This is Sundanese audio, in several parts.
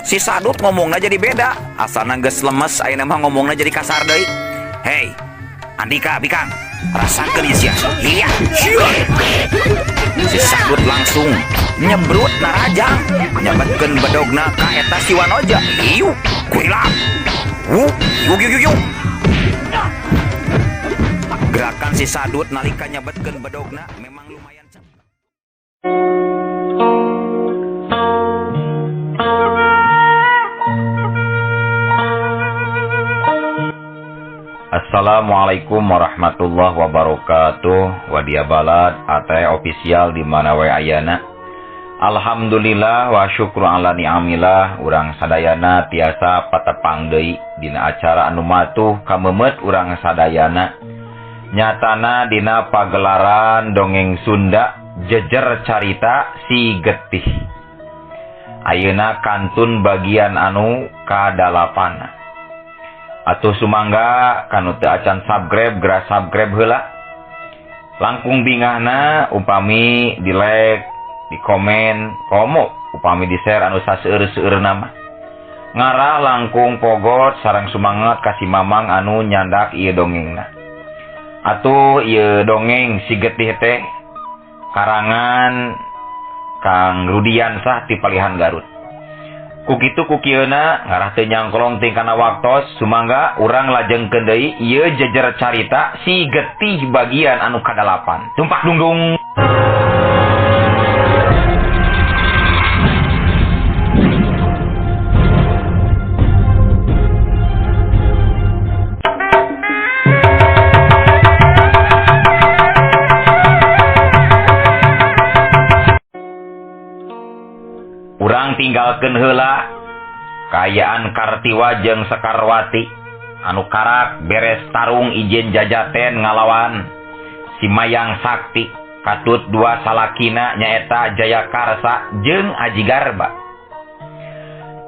Si Sadut ngomongna jadi beda. Asalna geus lemes ayeuna mah ngomongna jadi kasar deui. Hei, Andika bikang, rasakeun ieu sia. Iya. Si Sadut langsung nyebrut narajang, nyabetkeun bedogna ka eta si Wanoja. Iu, kurilap. Wuh, yuk yuk yuk yuk. Gerakan si Sadut nalika nyabetkeun bedogna memang lumayan cepat. Assalamualaikum warahmatullahi wabarakatuh. Wadia Balad AT official di mana we ayana. Alhamdulillah wa syukru ala ni'amillah, urang sadayana tiasa patepang deui dina acara anu matuh kameumeut urang sadayana. Nyatana dina pagelaran dongeng Sunda jejer carita si getih. Ayeuna kantun bagian anu kadalapan. Atuh sumangga kanu teu acan subscribe geura subscribe heula. Langkung bingahna upami di like, di komen, komo upami di share anu saseueur-seueurna mah. Ngarah langkung pogot sareng sumanget ka si Mamang anu nyandak ieu dongengna. Atuh ieu dongeng si getih teh karangan Kang Rudiansah ti Palihan Garut. Ku kitu ku kieuna ngarah teu nyangkolong ting kana waktos, sumangga urang lajengkeun deui ieu jejer carita si getih bagian anu kadalapan. Tumpak dungdung. Urang tinggalkeun heula kaayaan Kartiwa jeung Sekarwati anu karak beres tarung ijen jajaten ngalawan si Mayang Sakti katut dua salakina nyaeta Jayakarsa jeung Aji Garba.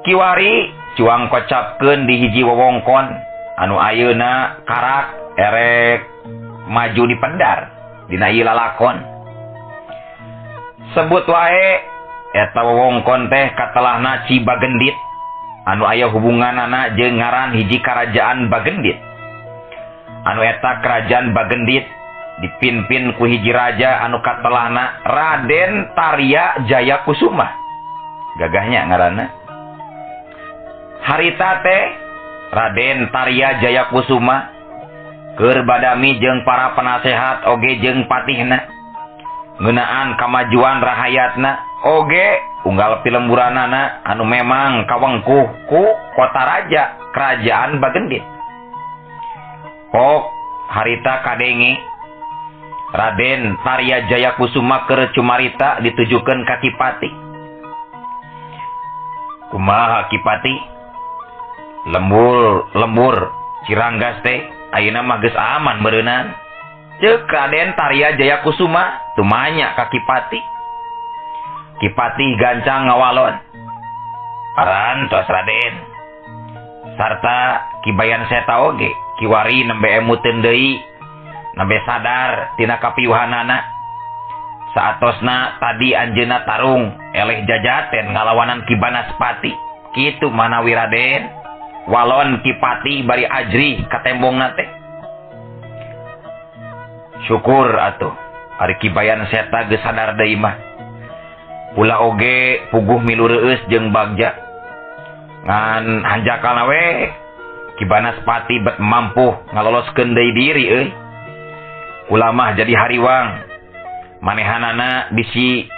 Kiwari cuang kocapkeun di hiji wewengkon anu ayeuna karak erek maju di pedar dina ieu lalakon. Sebut wae eta wewengkon teh katelahna Cibagendit anu aya hubunganana jeung ngaran hiji kerajaan Bagendit. Anu eta kerajaan Bagendit dipimpin ku hiji raja anu katelahna Raden Tarya Jaya Kusuma. Gagahnya ngaranna. Harita teh Raden Tarya Jaya Kusuma keur badami jeung para penasehat oge jeung patihna ngeunaan kamajuan rahayatna oge unggal pilemburanana anu memang kawengkuh ku kota raja kerajaan Bagendit. Pok harita kadenge Raden Tarya Jaya Kusuma keur cumarita ditujukeun ka Kipati. Kumaha Kipati? Lembur lembur Ciranggas teh ayeuna mah geus aman meureunnan. Ceuk Raden Tarya Jaya Kusuma tumanya ka Kipati. Kipati gancang ngawalon. Parantos Raden. Sarta Kibayan Seta oge kiwari nembe emuteun deui, nembe sadar tina kapiuhanana. Saatosna tadi anjeunna tarung eleh jajaten ngalawanan Ki Banaspati. Kitu manawi Raden. Walon Kipati bari ajrih katembongna teh. Syukur atuh ari Kibayan Seta geus sadar deui mah. Pula oge puguh milu reueus jeung Bagja. Ngan hanjakalna we Ki Banaspati bet mampu ngaloloskeun deui diri euy. Kula mah jadi hariwang. Manehanana bisi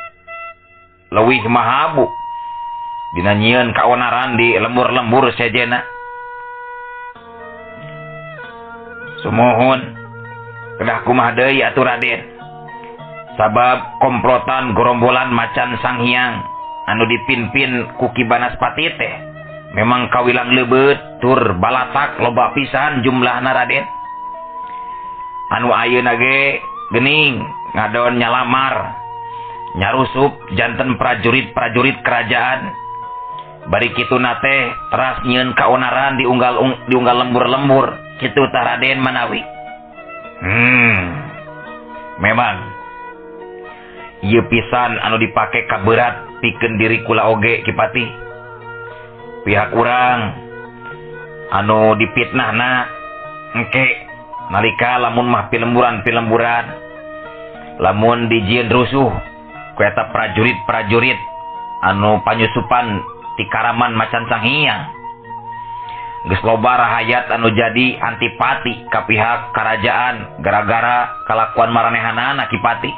leuwih mahabu. Dina nyieun kaonaran di lembur-lembur sejenna. Sumuhun kedah kumaha deui atuh Raden. Sabab komplotan gerombolan macan Sanghyang anu dipimpin ku Ki Banaspati teh memang kawilang leubeut tur balatak loba pisan jumlahna Raden. Anu ayeuna ge geuning ngadon nyalamar nyarusup janten prajurit-prajurit kerajaan. Bari kituna teh teras nyieun kaonaran diunggal lembur-lembur kitu tah Raden manawi. Memang ieu pisan anu dipake kaberat pikeun diri kula oge Kipati. Pihak urang anu dipitnahna engke nalika lamun mah pilemburan-pilemburan lamun dijieun rusuh ku eta prajurit-prajurit anu panyusupan ti Karaman Macan Sanghyang. Geus loba rahayat anu jadi antipati ka pihak karajaan gara-gara kalakuan maranehanana Ki Pati.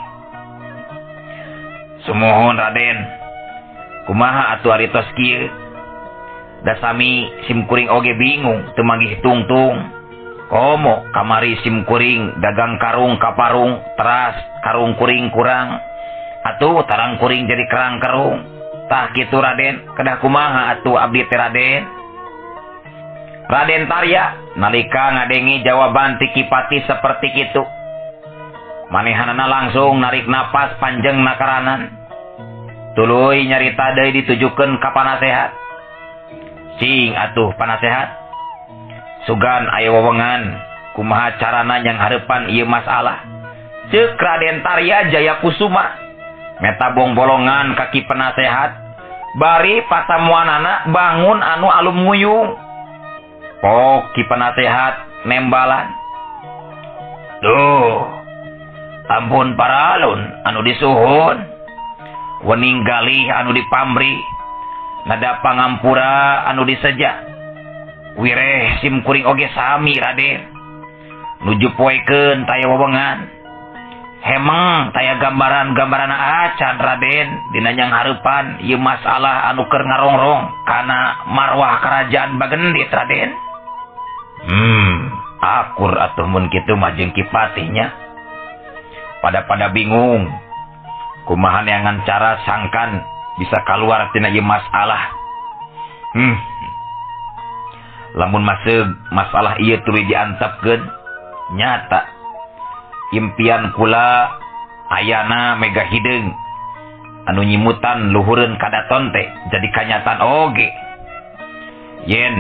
Sumuhun Raden, kumaha atuh ari tos kieu? Da sami simkuring oge bingung teu manggih tungtung. Komo kamari simkuring dagang karung ka parung teras karung kuring kurang. Atuh tarang kuring jadi kerang kerung. Tah kitu Raden, kedah kumaha atuh abdi teh Raden? Raden Tarya nalika ngadengi jawaban ti Ki Pati seperti kitu, manehanana langsung narik napas panjang nakaranan. Tuluy nyarita deui ditujukeun ka panasehat. Cing atuh panasehat, sugan aya wewengan kumaha carana yang hareupan ieu masalah. Ceuk Raden Tarya Jaya Kusuma meta bongbolongan ka Ki Penasehat, bari pasamuanana bangun anu alum nguyung. Pok Ki Penasehat nembalan. Duh, ampun paralun anu disuhun, wening galih anu dipamri, nada pangampura anu diseja. Wireh simkuring oge sami Raden, nuju poekeun taya wewengan. Hemeng taya gambaran-gambaran acan Raden dina nyang hareupan ieu masalah anu keur ngarongrong kana marwah kerajaan Bagendit Raden. Akur atuh mun kitu mah jeung Ki Patihnya. Pada-pada bingung kumaha neangan cara sangkan bisa kaluar tina ieu masalah. Lamun masuk masalah ieu tuluy diantepkeun nyata impian kula ayana mega hideung anu nyimutan luhureun kadaton teh jadi kanyataan oge. Yen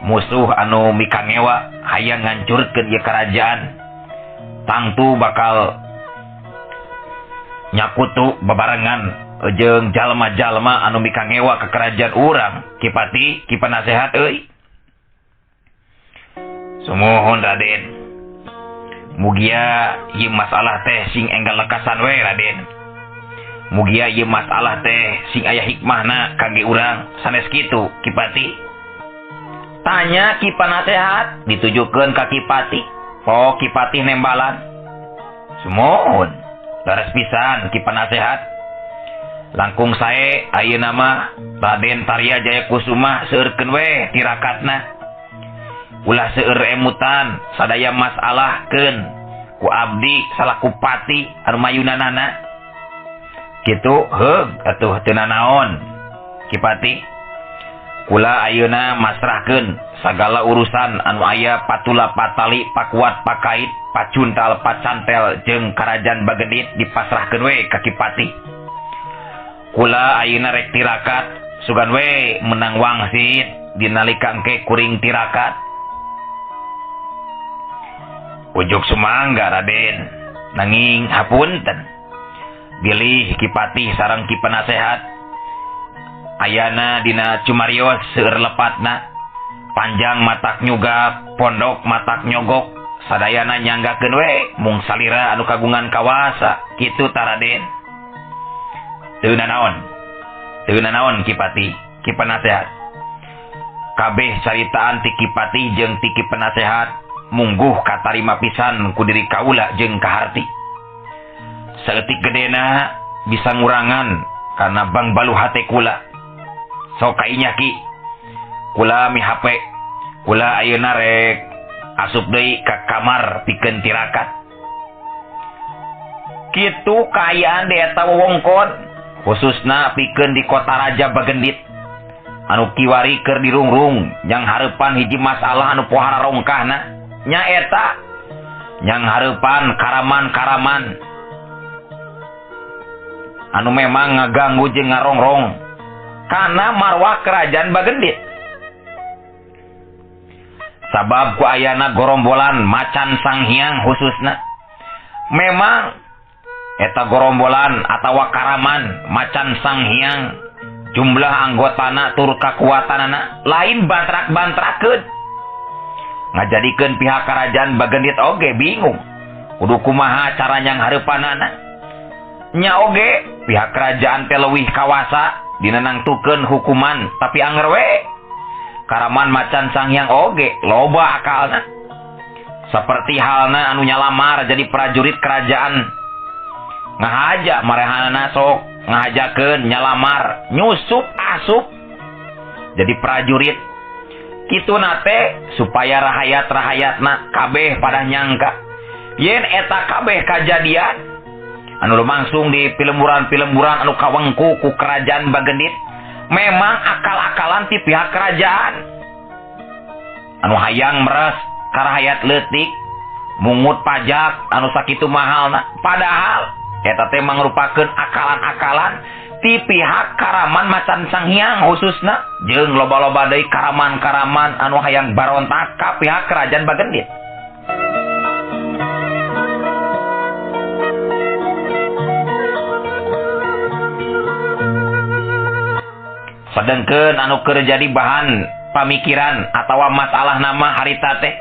musuh anu mikangewa hayang ngancurkeun ieu karajaan tangtu bakal nyakutu babarengan jeung jalma-jalma anu mikangewa ka kerajaan urang. Ki Pati, Ki Penasehat euy. Sumuhun Raden, mugia ieu masalah teh sing enggal lekasan we Raden. Mugia ieu masalah teh sing aya hikmahna kangge urang sanes kitu Ki Pati. Tanya Ki Penasehat ditujukeun ka Ki Pati. Oh, Ki Pati nembalan. Sumuhun, leres pisan Ki Penasehat. Langkung sae ayeuna mah Raden Tarya Jaya Kusuma seueurkeun we tirakatna. Ulah seueur emutan sadaya masalahkeun ku abdi salaku pati anu mayunanana. Kitu heug atuh teu nanaon Ki Pati. Kula ayeuna masrahkeun sagala urusan anu aya patula patali pakuat pakait pacuntal pacantel jeung karajaan Bagendit dipasrahkeun we ka Ki Pati. Kula ayeuna rek tirakat sugan we menang wangsit dinalika engke kuring tirakat. Ujuk sumangga Raden, nanging hapunten bilih Ki Patih sareng Ki Penasehat ayana dina cumarios seueur lepatna, panjang matak nyugap, pondok matak nyogok, sadayana nyanggakeun we mung salira anu kagungan kawasa kitu ta Raden. Teu nanaon, teu nanaon Ki Patih, Ki Penasehat. Kabeh caritaan ti Ki Patih jeung ti Ki Penasehat mungguh katarima pisan ku diri kaula jeung kaharti. Saeutik gedena bisa ngurangan kana bangbalu hate kula. Sok kainya Ki, kula mihape, kula ayeuna rek asup deui ka kamar pikeun tirakat. Kitu kaayaan di eta wewengkon, khususna pikeun di kota Raja Bagendit anu kiwari keur dirungrung yang hareupan hiji masalah anu pohara rongkahna nyaeta yang hareupan karaman-karaman anu memang ngaganggu jeung ngarongrong kana marwah kerajaan Bagendit. Sabab ku ayana gorombolan macan sanghyang khususna memang eta gorombolan atawa karaman macan sanghyang Jumlah anggotana tur kakuatanana lain bantrak-bantrakeun. Ngajadikeun pihak kerajaan Bagendit oge bingung. Kudu kumaha cara nyanghareupanana. Nya oge pihak kerajaan teh leuwih kawasa dina nangtukeun hukuman tapi anger we. Karaman Macan Sanghyang oge loba akalna. Seperti halna anu nyalamar jadi prajurit kerajaan. Ngahaja marehanana sok ngahajakeun nyalamar nyusup asup jadi prajurit. Kitu nate supaya rahayat-rahayatna kabeh pada nyangka yen eta kabeh kajadian anu lumangsung di pilemburan-pilemburan anu kawengku ku kerajaan Bagendit memang akal-akalan ti pihak kerajaan anu hayang meres karahayat leutik mungut pajak anu sakitu mahalna padahal eta teh mangrupakeun akalan-akalan ti pihak Karaman Macan Sanghyang khususna jeung loba-loba deui karaman-karaman anu hayang barontak ka pihak kerajaan Bagendit. Sedengkeun anu keur jadi bahan pamikiran atawa masalah nama harita teh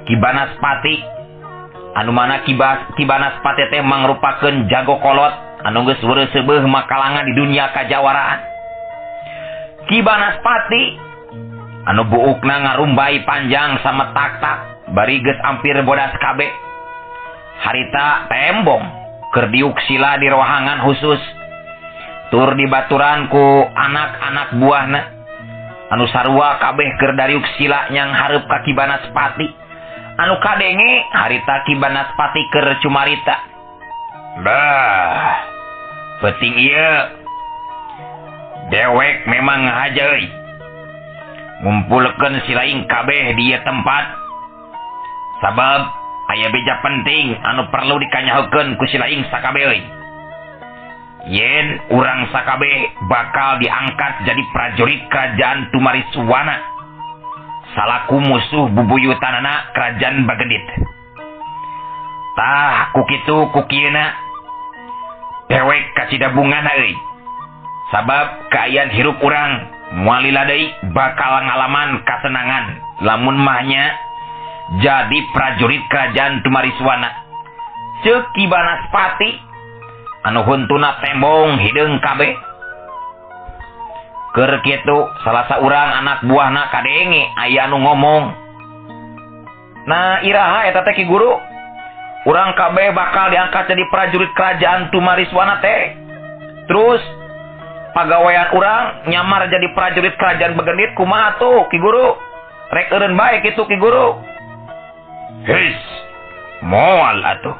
Ki Banaspati anu mana Ki Banaspati teh mangrupakeun jago kolot anu geus weureuseubeeh makalangan di dunia kajawaraan. Ki Banaspati anu buukna ngarumbai panjang sama tak-tak bari geus ampir bodas kabeh. Harita tembong keur diuk sila di rohangan khusus tur dibaturan ku anak-anak buahna anu sarua kabeh keur dariuk sila nyang hareup ka Ki Banaspati. Anu kadenge harita Ki Banaspati keur cumarita. Bah, penting ieu. Dewek memang ngahaja euy. Ngumpulkeun silaing kabeh di ieu tempat. Sabab aya beja penting anu perlu dikanyahokeun ku silaing sakabeh euy. Yen urang sakabeh bakal diangkat jadi prajurit kerajaan Tumariswana salaku musuh bubuyutanana kerajaan Bagendit. Tah ku kitu ku kieuna dewek kasidabungana euy. Sabab kaayaan hirup urang moal lila deui bakal ngalaman kasenangan lamun mahnya jadi prajurit kerajaan Tumariswana. Ceuk Ki Banaspati anu huntuna tembong hideung kabeh. Keur kitu salah saurang anak buahna kadenge aya anu ngomong. Nah iraha eta teh Ki Guru? Urang kabeh bakal diangkat jadi prajurit kerajaan Tumariswana teh. Terus pagawean urang nyamar jadi prajurit kerajaan Bagendit kumaha tuh Ki Guru? Rek eureun bae kitu Ki Guru. Heis, moal atuh.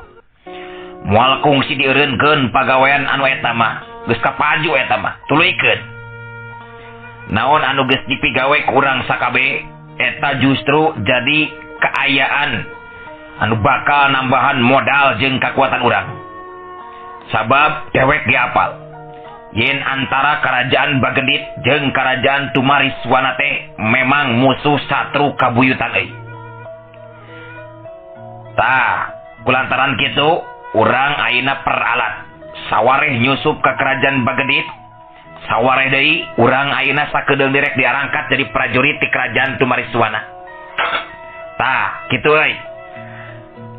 Moal kungsi dieureunkeun pagawean anu eta mah. Geus kapaju eta mah, tuluykeun. Naon anu geus dipigawe ku urang sakabeh eta justru jadi kaayaan anu bakal nambahan modal jeung kakuatan urang. Sabab dewek diapal yen antara kerajaan Bagendit jeung kerajaan Tumariswana teh memang musuh satru kabuyutan euy. Tah, kulantaran kitu urang ayeuna peralat sawareh nyusup ka kerajaan Bagendit. Sawareh deui urang ayeuna sakedeung direk diarangkat jadi prajurit di kerajaan Tumariswana. Tah, kitu euy.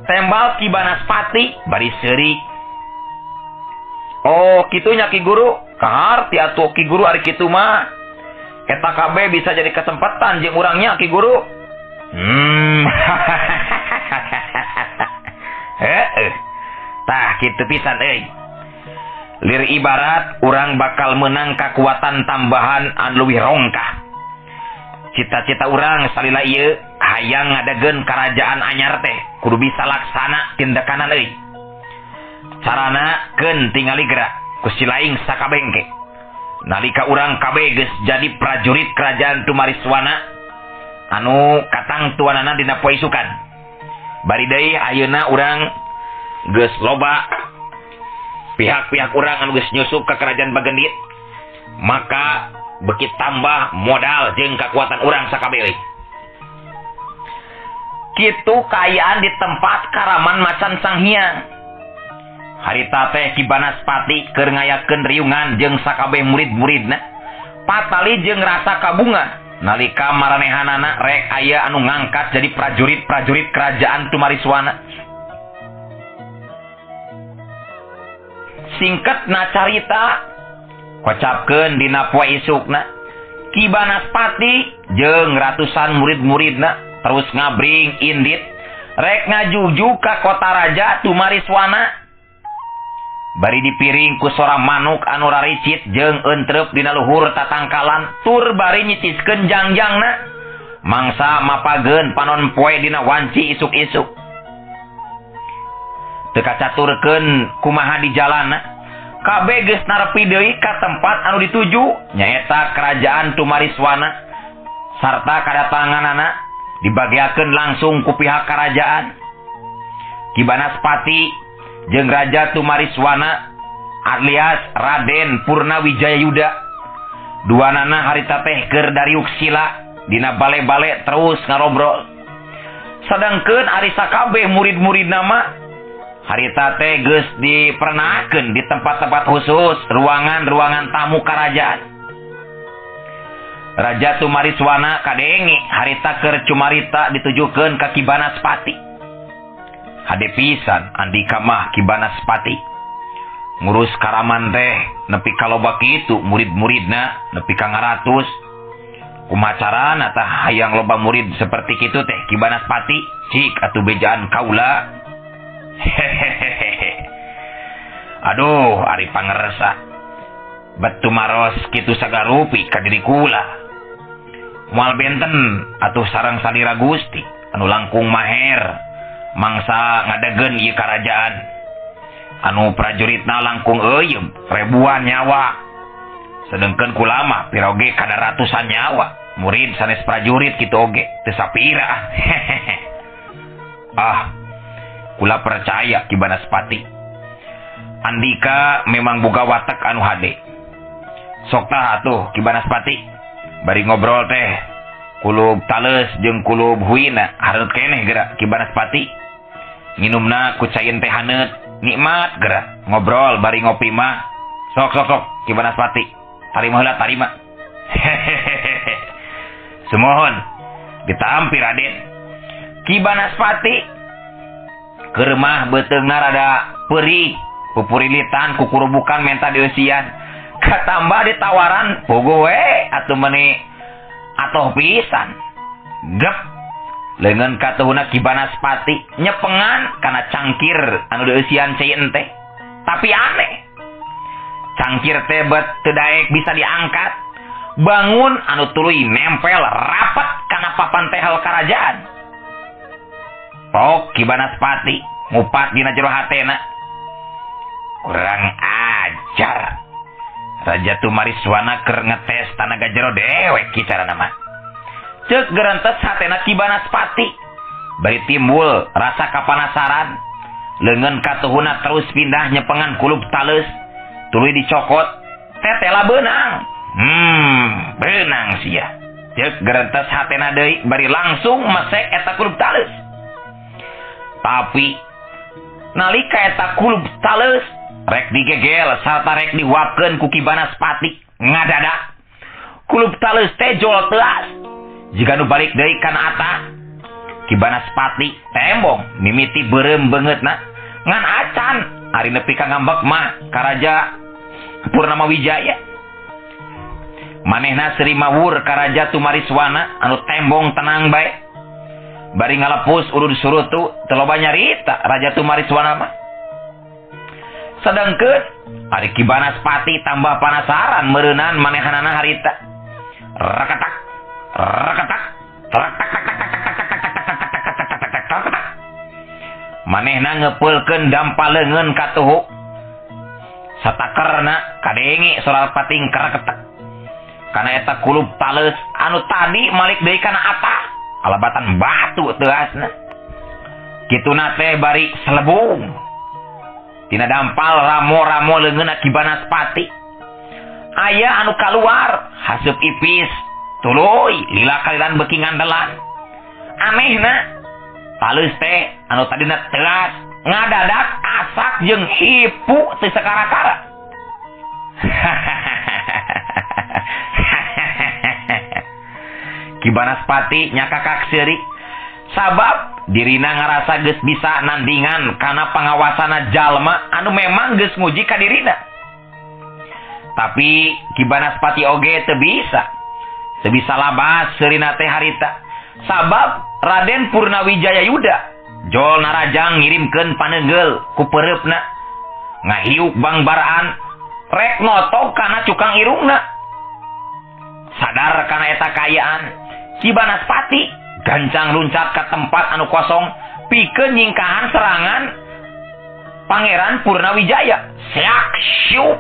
Tembal Ki Banaspati bari seuri. Oh, kitunya Ki Guru. Kaharti atuh Ki Guru ari kitu mah. Eta kabeh bisa jadi kesempatan jeung urangnya Ki Guru. Heeh. Tah kitu pisan euy. Lir ibarat urang bakal menang kakuatan tambahan anu leuwih rongkah. Cita-cita urang salila ieu hayang ngadegeun karajaan anyar teh kudu bisa laksana tindakanan euy. Carana keun tingali gerak ku silaing sakabengke. Nalika urang kabeh geus jadi prajurit kerajaan Tumariswana anu katangtuanana dina poe isukan. Bari deui ayeuna urang geus loba pihak-pihak urang anu geus nyusup ka kerajaan Bagendit, maka beuki tambah modal jeung kakuatan urang sakabeh euy. Kitu kaayaan di tempat Karaman Macan Sanghyang. Harita teh Ki Banaspati keur ngayakeun riungan jeung sakabeh murid-muridna. Patali jeung rasa kabunga nalika maranehanana rek aya anu ngangkat jadi prajurit-prajurit kerajaan Tumariswana. Singketna carita kocapkeun dina poe isukna Ki Banaspati jeung ratusan murid-muridna terus ngabring indit rek ngajugjug ka kota raja Tumariswana. Bari dipiring ku sora manuk anu raricit jeung entrep dina luhur tatangkalan tur bari nyiciskeun jangjangna mangsa mapageun panon poe dina wanci isuk-isuk. Teu kacaturkeun kumaha di jalana kabeh geus narepi deui ka tempat anu dituju nyaeta kerajaan Tumariswana sarta kadatanganana dibagiakeun langsung ku pihak kerajaan. Ki Banaspati jeung Raja Tumariswana alias Raden Purnawijaya Yuda duanana harita teh keur dariuk sila dina bale-bale terus ngarobrol. Sadangkeun ari sakabeh murid-muridna mah harita teh geus dipernakeun di tempat-tempat khusus, ruangan-ruangan tamu kerajaan. Raja Tumariswana kadenge harita keur cumarita ditujukeun ka Ki Banaspati. Hade pisan andika mah Ki Banaspati ngurus karaman teh nepi ka loba kitu murid-muridna nepi ka ngaratus. Kumaha carana tah hayang loba murid seperti kitu teh Ki Banaspati? Cik atuh bejaan kaula. Hehehehe. Aduh ari pangersa bet tumaros kitu sagarupi ka diri kula. Moal benten atuh sareng salira Gusti anu langkung maher mangsa ngadegeun ieu karajaan anu prajuritna langkung euyeum ribuan nyawa, sedengkeun kula mah piroge kada ratusan nyawa murid sanes prajurit kitu oge teu sapira. Ah, kula percaya Ki Banaspati andika memang boga watek anu hade. Sok tah atuh Ki Banaspati bari ngobrol teh kulub tales jeung kulub huina hareut keneh geura Ki Banaspati. Nginumna ku cain teh haneut nikmat geura ngobrol bari ngopi mah. Sok sok sok Ki Banaspati tarima heula tarima. Hehehehe. Sumohon ditampi Raden. Ki Banaspati keur mah beuteungna rada peurih pupurilitan kukurubukan menta dieusian katambah ditawaran pogo we atuh meuni atoh pisan. Gep leungeun katuhuna Ki Banaspati nyepengan kana cangkir anu dieusian cai teh. Tapi aneh, cangkir teh bet teu daek bisa diangkat. Bangun anu tuluy nempel rapat kana papan tehel karajaan. Pok Ki Banaspati ngupat dina jero hatena, kurang ajar Raja Tumariswana keur ngetes tanaga jero dewek ki carana mah. Ceuk gerentes hatena Ki Banaspati bari timbul rasa kapanasaran. Leungeun katuhuna terus pindah nyepengan kulub taleus tuluy dicokot tetela beunang. Beunang sia. Ceuk gerentes hatena deui bari langsung mesek eta kulub taleus. Tapi nalika eta kulub taleus rek digegel sarta rek diwapkeun ku Ki Banaspati ngadadak kulub taleus teh jol teuas jiga nu balik deui kana atah. Ki Banaspati tembong mimiti beureum beungeutna ngan acan ari nepi ka ngambek mah ka Raja Purnamawijaya. Manehna seuri mawur ka Raja Tumariswana anu tembong tenang bae bari ngalepus urut surutu teu loba nyarita Raja Tumariswana mah. Sedangkeun ari Ki Banaspati tambah panasaran meureunan manehanana harita. Rakatak rakatak rakatak tak. Manehna ngepeulkeun dampa leungeun katuhu. Satakerna kadenge sora pating karaketek. Kana eta kulub taleus anu tadi malik deui kana atah alabatan batu teuasna. Kituna teh bari selebung. Tina dampal ramo-ramo leungeun Ki Banaspati. Aya anu kaluar haseup ipis tuluy lila kalilan beuki ngandelan. Anehna taleus teh anu tadina teuas ngadadak asak jeung hipu teu sakara-kara. Ki Banaspati nyakakak seuri sabab dirina ngarasa geus bisa nandingan kana pangawasana jalma anu memang geus nguji ka dirina. Tapi Ki Banaspati oge teu bisa labas seurina teh harita sabab Raden Purnawijaya Yuda jol narajang ngirimkeun paneunggeul ku peureupna ngahiuk bangbaraan rek notog kana cukang irungna. Sadar kana eta kaayaan, Ki Banaspati gancang luncat ka tempat anu kosong pikeun nyingkahan serangan Pangeran Purnawijaya. Seak syuk.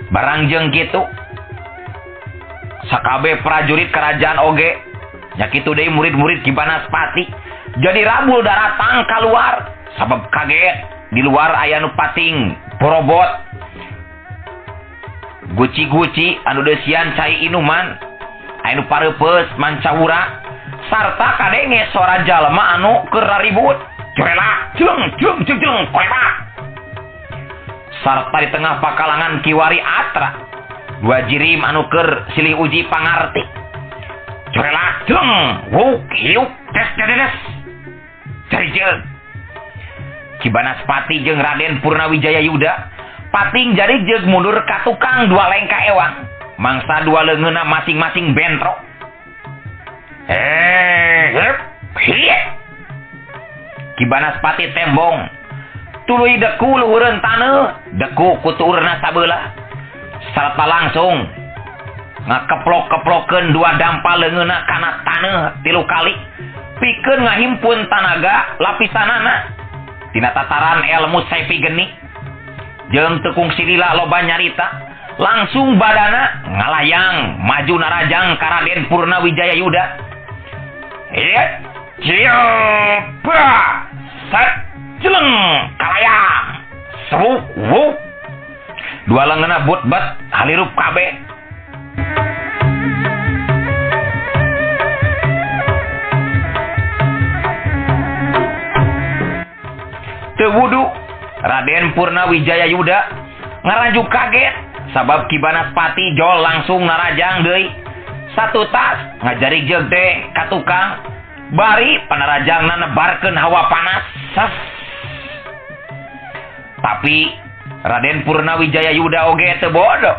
Barang jeung kitu sakabe prajurit kerajaan oge nya kitu deui murid-murid Ki Banaspati jadi rabul daratang kaluar sabab kaget di luar aya nu pating borobot guci-guci anu deusian cai inuman aya nu pareupeus mancawura sarta kadenge sora jalma anu keur raribut jorelak jeung jeung jeung jeung kolemak sarta di tengah pakalangan kiwari atra dua jirim anu keur silih uji pangarti. Jorelak jeng wuk hiuk des des des jari. Ki Banaspati jeung Raden Purnawijaya Yuda pating jari jeung mundur ka tukang dua lengka ewang mangsa dua leungeunna masing-masing bentrok. Hep hiek. Ki Banaspati tembong tuluy deku luhureun taneuh deku ku tuurna sabelah sarta langsung ngakeplok-keplokeun dua dampal leungeunna kana taneuh 3 kali pikeun ngahimpun tanaga lapisanana tina tataran ilmu saipi geni jeung teu kungsi lila loba nyarita langsung badana ngalayang maju narajang ka Raden Purnawijaya Yuda. Ieu cieu set jeleng kalayang seruk wuk dua leungeunna but-but halirup kabeh. Teu wudu Raden Purnawijaya Yuda ngarajuk kaget sabab Ki Banaspati jol langsung narajang deui satu tas ngajari jeung teh ka tukang bari panarajangna nebarkeun hawa panas. Ses. Tapi Raden Purnawijaya Yuda oge teu bodoh.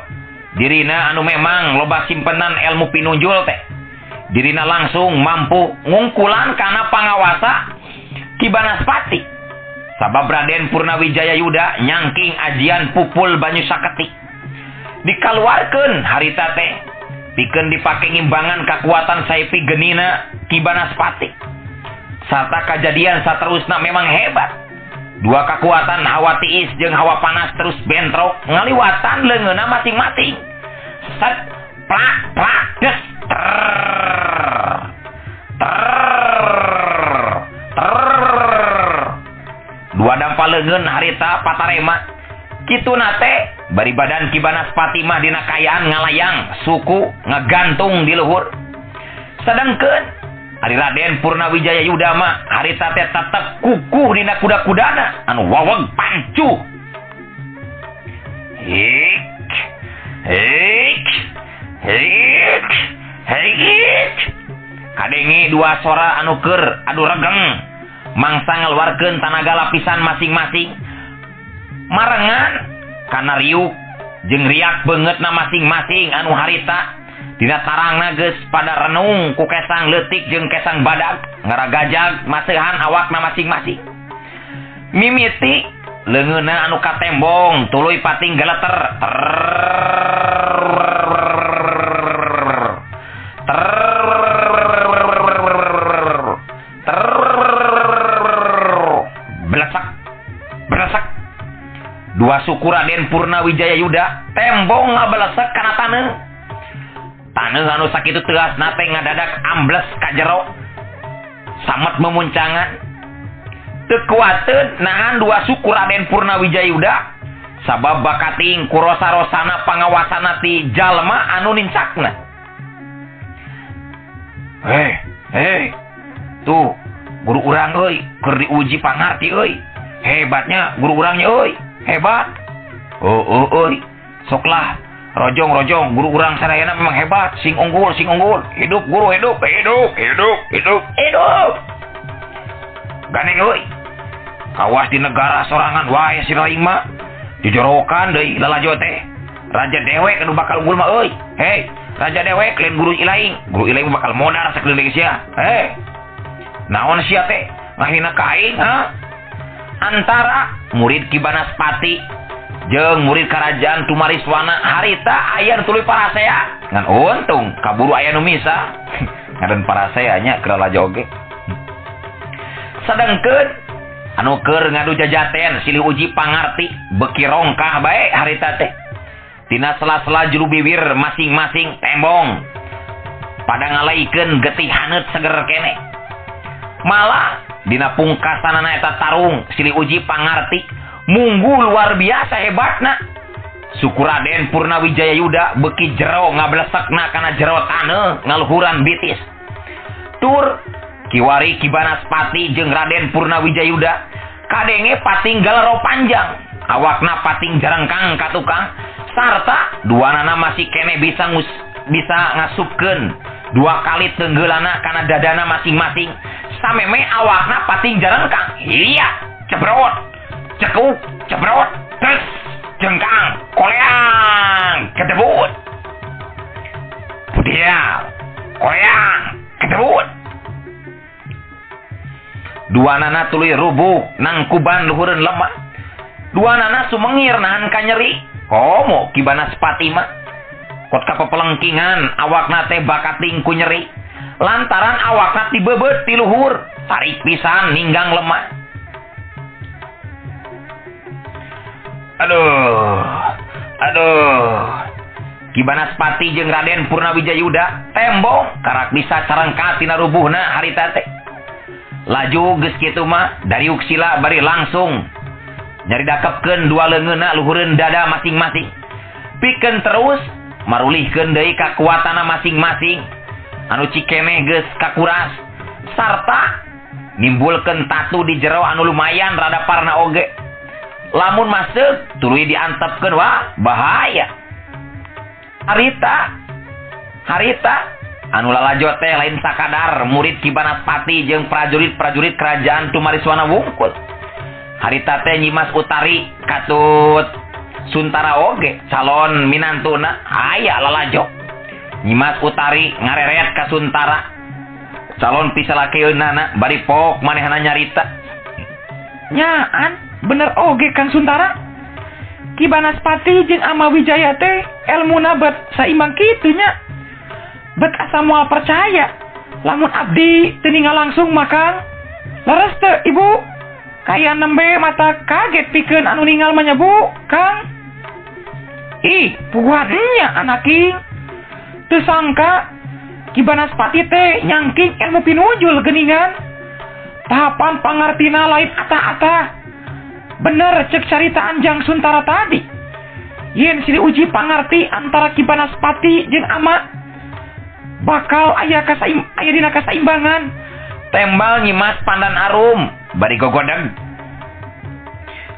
Dirina anu memang loba simpenan ilmu pinunjul teh. Dirina langsung mampu ngungkulan kana pangawasa Ki Banaspati. Sabab Raden Purnawijaya Yuda nyangking ajian pupul banyu saketi. Dikaluarkeun harita teh pikeun dipake ngimbangan kakuatan saipi genina Ki Banaspati. Sarta kajadian saterusna memang hebat. Dua kekuatan hawa tiis jeung hawa panas terus bentrok ngaliwatan leungeunna masing-masing. Set plak plak des ter ter ter. Dua dampal leungeun harita patarema. Kituna teh bari badan Ki Banaspati mah dina kaayaan ngalayang suku ngagantung di luhur. Sedangkeun Ari Raden Purnawijaya Yuda mah harita teh tetep kukuh dina kuda-kudana anu waweg pancuh. Hik hik hik hik. Kadenge dua sora anu keur adu regeng mangsa ngaluarkeun tanaga lapisan masing-masing. Marengan kana riuk jeung riak beungeutna masing-masing anu harita dina tarangna geus pada renung ku kesang leutik jeung kesang badag ngaragajag maseuhan awakna masing-masing. Mimiti leungeunna anu katembong tuluy pating geleter ter ter ter belesak belesak. Dua suku Raden Purnawijaya Yuda tembong ngabelesek kana taneuh. Taneuh anu sakitu teuasna teh ngadadak ambles ka jero samet memuncangan. Teu kuateun nahan dua suku Raden Purnawijaya Yuda sabab bakating ku rosa-rosana pangawasana ti jalma anu nincakna. Hei, hei, tuh Guru urang euy keur diuji pangarti euy. Hebatnya guru urangnya euy, hebat. Oh euy, soklah rojong-rojong guru urang sadayana memang hebat, sing unggul, sing unggul. Hidup guru hidup, hidup, hidup, hidup, hidup. Ganeng euy. Kawas di negara sorangan wae si laing mah. Dijorokan deui lalajo teh. Raja dewek anu bakal unggul mah euy. Hei, raja dewek lain guru ilaing. Guru ilaing bakal modar sakeuleung sia. Hei. Naon sia teh ngahina ka aing ha? Antara murid Ki Banaspati jeung murid kerajaan Tumariswana harita aya nu tuluy parasea. Ngan untung kaburu aya nu misa. Ngaran parasea nya keur lalajo oge. Sadengkeun anu keur ngadu jajaten silih uji pangarti beuki rongkah bae harita teh. Tina sela-sela juru bibir masing-masing tembong pada ngalaikeun getih haneut seger kene. Malah dina pungkasanana eta tarung silih uji pangarti munggu luar biasa hebatna. Suku Raden Purnawijaya Yuda beuki jero ngablesekna kana jero taneuh ngaluhuran bitis. Tur kiwari Ki Banaspati jeung Raden Purnawijaya Yuda kadenge pating galero panjang, awakna pating jarengkang ka tukang sarta duanana masih kene bisa ngasupkeun dua kali tenggeulana kana dadana masing-masing. Sameme awakna pating jarengkang. Iya, cebrot, cekuk, cebrot, terus jengkang, koleang, kedebut. Budial, koleang, kedebut. Duanana tuluy rubuh nangkuban luhureun lemah. Duanana sumengir nahan kanyeri. Komo Ki Banaspati mah kot kapepelengkingan awakna teh bakating ku nyeri. Lantaran awakna tibebeut ti luhur, tarik pisan ninggang lemah. Aduh, aduh. Ki Banaspati jeung Raden Purnawijaya Yuda tembong karak bisa carengkat tina rubuhna harita teh. Laju geus kitu mah dariuk sila bari langsung nyari dakepkeun dua leungeunna luhureun dada masing-masing. Pikeun terus marulihkeun deui kakuatanna masing-masing anu cikeneh geus kakuras sarta nimbulkeun tatu di jero anu lumayan rada parna oge. Lamun masuk tuluy diantepkeun wah bahaya. Harita anu lalajo teh lain sakadar murid Ki Banaspati jeung prajurit-prajurit kerajaan Tumariswana wungkul. Harita teh Nyimas Utari katut Suntara oge calon minantuna aya lalajo. Nyimas Utari ngareret ka Suntara calon pisalakeunana bari pok manehna nyarita. Nyaan bener oge Kang Suntara. Ki Banaspati jeung Ama Wijaya teh elmuna bet saimbang kitu nya. Bet asa moal percaya lamun abdi teu ninggal langsung mah Kang. Leres teu Ibu? Kaya nembe mata kaget pikeun anu ninggal mah nya Bu, Kang. Ih, puguhan nya anaking. Teu sangka Ki Banaspati teh nyangking ilmu pinujul geuningan. Tahapan pangartina lain atah-atah. Bener cek carita Anjang Suntara tadi. Yen silih uji pangarti antara Ki Banaspati jeung Ama bakal aya dina kasaimbangan. Tembal Nyimas Pandan Arum bari gogodeg.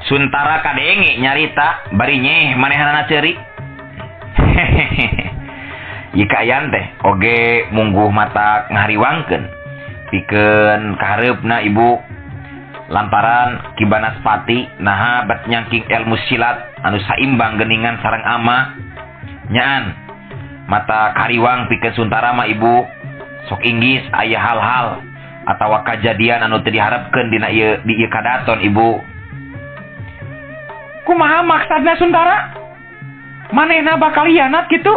Suntara kadenge nyarita bari nyeh manehanana ceuri. Ieu kaayaan teh oge mungguh mata ngahariwangkeun pikeun kahareupna ibu. Lantaran Ki Banaspati naha bet nyangking ilmu silat anu saimbang geuningan sareng ama nyaan mata kariwang pikeun Suntara mah ibu sok inggis aya hal-hal atawa kajadian anu teu diharepkeun dina ieu di ieu kadaton ibu. Kumaha maksudna Suntara? Manehna bakal hianat kitu?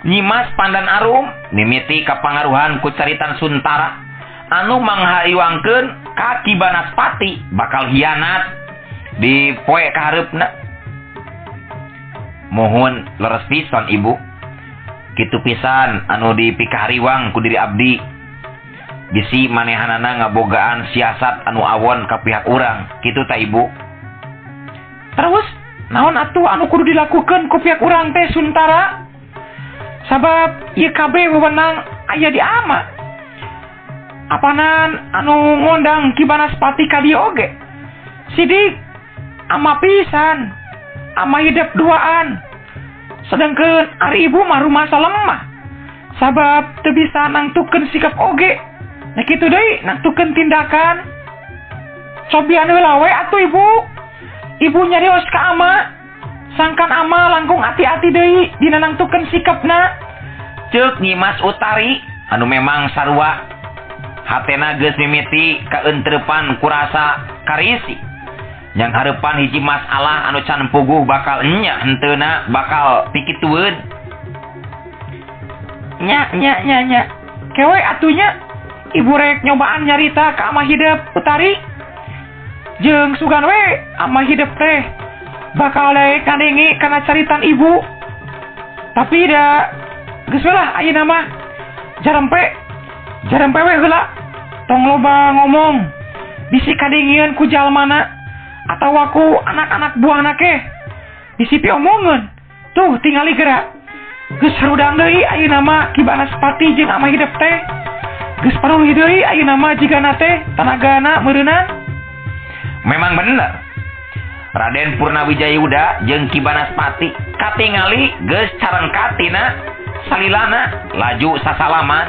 Nyimas Pandan Arum mimiti kapangaruhan ku caritan Suntara anu manghariwangkeun ka Ki Banaspati bakal hianat di poe kahareupna. Mohon leres pisan ibu. Kitu pisan anu dipikahariwang ku diri abdi. Bisi manehanana ngabogaan siasat anu awon ka pihak urang. Kitu ta ibu. Terus naon atuh anu kudu dilakukeun ku pihak urang teh Suntara? Sabab ieu kabeh wewenang aya di ama. Apanan anu ngondang Ki Banaspati ka dieu oge. Sidik ama pisan, ama hidep duaan. Sedengkeun ari ibu mah rumasa lemah. Sabab teu bisa nangtukeun sikap oge. Nah kitu deui nangtukeun tindakan. Cobian heula we atuh ibu. Ibu nyarios ka ama. Sangkan ama langkung ati-ati deui dina nangtukeun sikapna. Ceuk Nyimas Utari anu memang sarua hatena geus mimiti kaentreupan kurasa karisi. Yang hareupan hiji masalah anu can puguh bakal enya henteuna bakal pikitueun. Nya nya nya nya. Kewe atunya ibu rek nyobaan nyarita ka ama hidep Utari. Jeung sugan we ama hidep teh bakal daek ngadenge kana caritan ibu. Tapi da geus we lah ayeuna mah jarempe we heula. Tong loba ngomong bisi kadengieun ku jalmana atawa ku anak-anak buahna ke bisi piomongeun. Tuh tingali geura geus harudang deui ayeuna mah Ki Banaspati jeung ama hidep teh. Geus paruluh deui ayeuna mah jigana teh tanagana meureunan. Memang bener Raden Purnawijaya Yuda jeung Ki Banaspati katingali geus carengkat tina salilana laju sasalaman.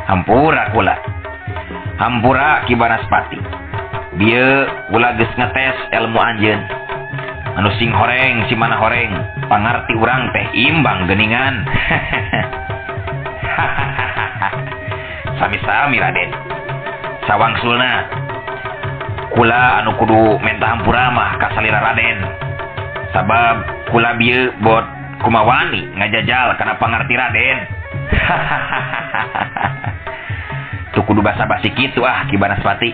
Hampura kula. Hampura Ki Banaspati. Bieu kula geus ngetes ilmu anjeun. Anu sing horeng si mana horeng, pangarti urang teh imbang geuningan. Sami-sami Raden. Sawangsulna kula anu kudu menta hampura mah ka salira Raden. Sabab kula bieu bot kumawani ngajajal kana pangarti Raden. Tuh kudu basa-basi kitu ah Ki Banaspati.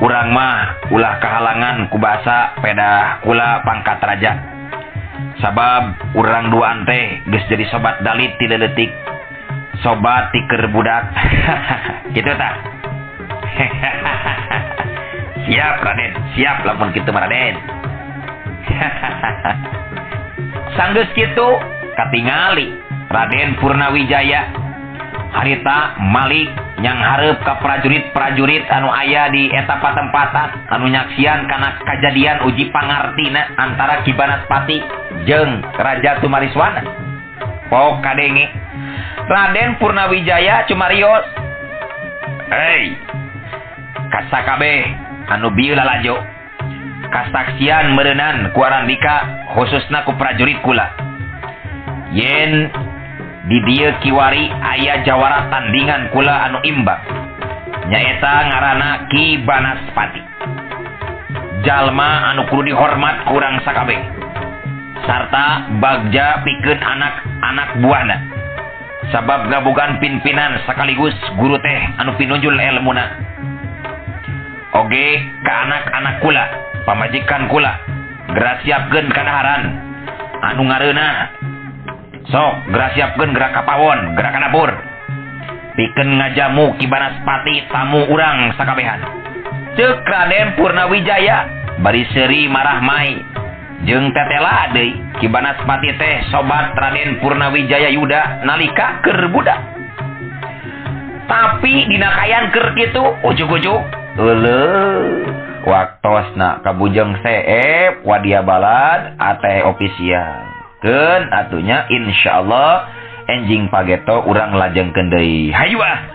Urang mah ulah kahalangan ku basa pedah kula pangkat raja. Sabab urang duaan teh geus jadi sobat dalit ti leutik. Sobat ti keur budak. Kitu tah. Siap Raden, siap lamun kitu mah Raden. Sanggeus kitu katingali Raden Purnawijaya harita Malik yang hareup ka prajurit-prajurit anu aya di eta patempatan anu nyaksian kana kajadian uji pangartina antara Ki Banaspati jeung Raja Tumariswana. Pok kadenge Raden Purnawijaya cumarios, "Hei, kasakabeh anu bieu lalajo kasaksian meureunan ku arandika khususna ku prajurit kula. Yen di dieu kiwari aya jawara tandingan kula anu imbang, nyaeta ngaranna Ki Banaspati. Jalma anu kudu dihormat kurang sakabeh sarta bagja pikeun anak-anak buahna. Sabab gabogaan pimpinan sekaligus guru teh anu pinunjul elmuna. Oge ka anak-anak kula, pamajikan kula, geura siapkeun kadaharan anu ngareunah. Sok geura siapkeun geura ka pawon, geura ka dapur. Pikeun ngajamu Ki Banaspati tamu urang sakabehan." Ceuk Raden Purnawijaya bari seuri marah mai jeung tetela deui Ki Banaspati teh sobat Raden Purnawijaya Yuda nalika keur budak. Tapi dina kayan keur kitu ujug-ujug euleuh waktosna kabujeng seep wadia balad ate official. Keun atunya insyaallah enjing pageto urang lajengkeun deui. Hayu ah.